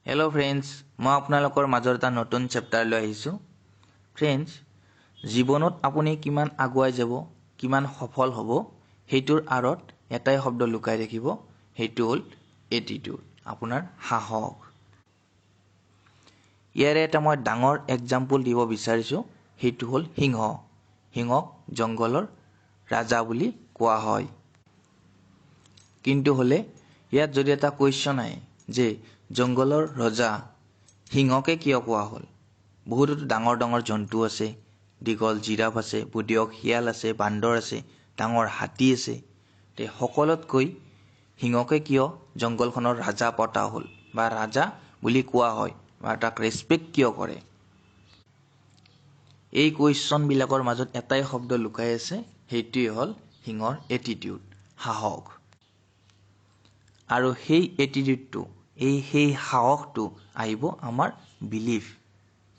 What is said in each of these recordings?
Hello' friends, মই আপোনালোকৰ মাজৰ এটা নতুন চেপ্টাৰ লৈ আহিছোঁ। ফ্ৰেণ্ডছ, জীৱনত আপুনি কিমান আগুৱাই যাব, কিমান সফল হ'ব, সেইটোৰ আঁৰত এটাই শব্দ লুকাই থাকিব, সেইটো হ'ল এটিটিউড, আপোনাৰ সাহস। ইয়াৰে এটা মই ডাঙৰ এক্সাম্পল দিব বিচাৰিছোঁ, সেইটো হ'ল সিংহ। সিংহক জংঘলৰ ৰাজা বুলি কোৱা হয়। কিন্তু হ'লে ইয়াত যদি এটা কুৱেশ্যন আহে যে জংঘলৰ ৰজা সিংহকে কিয় কোৱা হ'ল? বহুতো ডাঙৰ ডাঙৰ জন্তু আছে, দীঘল জিৰাফ আছে, বুধিয়ক শিয়াল আছে, বান্দৰ আছে, ডাঙৰ হাতী আছে, তে সকলোতকৈ সিংহকে কিয় জংঘলখনৰ ৰাজা পতা হ'ল বা ৰাজা বুলি কোৱা হয় বা তাক ৰেচপেক্ট কিয় কৰে? এই কুৱেশ্যনবিলাকৰ মাজত এটাই শব্দ লুকাই আছে, সেইটোৱেই হ'ল সিংহৰ এটিটিউড, সাহস। আৰু সেই এটিটিউডটো, সেই সাহসটো আহিব আমাৰ বিলিফ,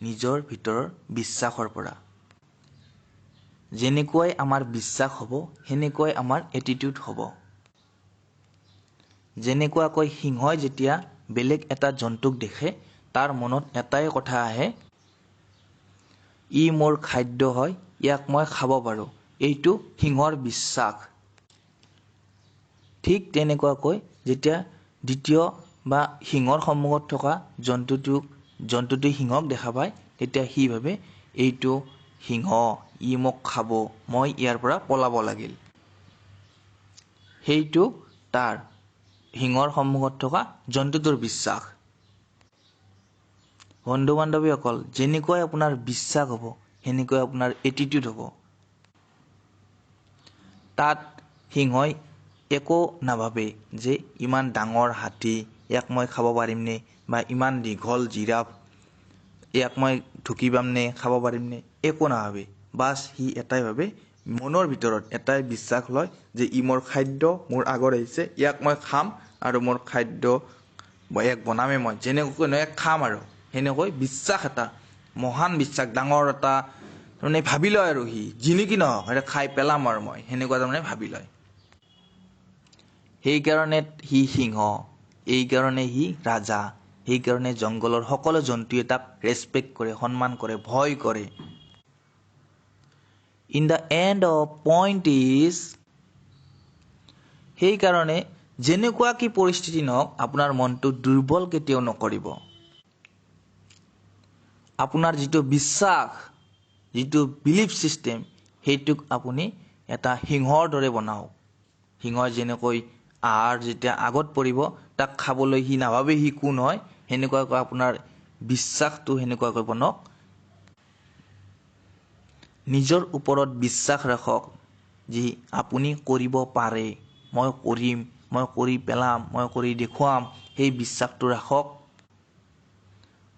নিজৰ ভিতৰৰ বিশ্বাসৰ পৰা। যেনেকুৱাই আমাৰ বিশ্বাস হ'ব, সেনেকুৱাই আমাৰ এটিটিউড হ'ব। যেনেকুৱাকৈ সিংহই যেতিয়া বেলেগ এটা জন্তুক দেখে, তাৰ মনত এটাই কথা আহে, ই মোৰ খাদ্য হয়, ইয়াক মই খাব পাৰোঁ। এইটো সিংহৰ বিশ্বাস। ঠিক তেনেকুৱাকৈ যেতিয়া দ্বিতীয় বা সিংহৰ সন্মুখত থকা জন্তুটোৱে সিংহক দেখা পায়, তেতিয়া সি ভাবে এইটো সিংহ, ই মোক খাব, মই ইয়াৰ পৰা পলাব লাগিল। সেইটো তাৰ সিংহৰ সন্মুখত থকা জন্তুটোৰ বিশ্বাস। বন্ধু বান্ধৱীসকল, যেনেকুৱাই আপোনাৰ বিশ্বাস হ'ব, সেনেকুৱাই আপোনাৰ এটিটিউড হ'ব। তাত সিংহই একো নাভাবে যে ইমান ডাঙৰ হাতী, ইয়াক মই খাব পাৰিমনে, বা ইমান দীঘল জিৰাফ, ইয়াক মই ঢুকি পামনে, খাব পাৰিমনে, একো নাভাবে। বাছ সি এটাই ভাবে, মনৰ ভিতৰত এটাই বিশ্বাস লয় যে ই মোৰ খাদ্য, মোৰ আগত আহিছে, ইয়াক মই খাম আৰু মোৰ খাদ্য ইয়াক বনামেই মই, যেনেকৈ নহয় ইয়াক খাম আৰু। সেনেকৈ বিশ্বাস এটা, মহান বিশ্বাস, ডাঙৰ এটা তাৰমানে ভাবি লয় আৰু সি যি নেকি নহওক সেইটো খাই পেলাম আৰু মই, সেনেকুৱা তাৰমানে ভাবি লয়। সেইকাৰণে সি সিংহ, এইকাৰণে সি ৰাজা, সেইকাৰণে জংঘলৰ সকলো জন্তুৱে তাক ৰেচপেক্ট কৰে, সন্মান কৰে, ভয় কৰে। In the end of point is, সেইকাৰণে যেনেকুৱা কি পৰিস্থিতি নহওক, আপোনাৰ মনটো দুৰ্বল কেতিয়াও নকৰিব। আপোনাৰ যিটো বিশ্বাস, যিটো বিলিফ ছিষ্টেম, সেইটোক আপুনি এটা সিংহৰ দৰে বনাওক। সিংহই যেনেকৈ আহাৰ যেতিয়া আগত পৰিব, তাক খাবলৈ সি নাভাবে সি কোন হয়, সেনেকুৱাকৈ আপোনাৰ বিশ্বাসটো সেনেকুৱাকৈ বনাওক। নিজৰ ওপৰত বিশ্বাস ৰাখক যি আপুনি কৰিব পাৰে, মই কৰিম, মই কৰি পেলাম, মই কৰি দেখুৱাম, সেই বিশ্বাসটো ৰাখক।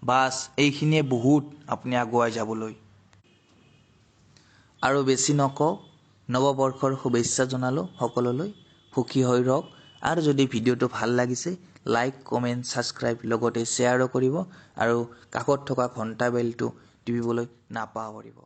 বাছ এইখিনিয়ে বহুত আপুনি আগুৱাই যাবলৈ। আৰু বেছি নকওঁ, নৱবৰ্ষৰ শুভেচ্ছা জনালোঁ সকলোলৈ। সুখী হৈ ৰওক। আৰু যদি ভিডিঅ'টো ভাল লাগিছে, লাইক, কমেণ্ট, ছাবস্ক্ৰাইব লগতে শ্বেয়াৰো কৰিব আৰু কাষত থকা ঘণ্টা বেলটো টিপিবলৈ নাপাহৰিব।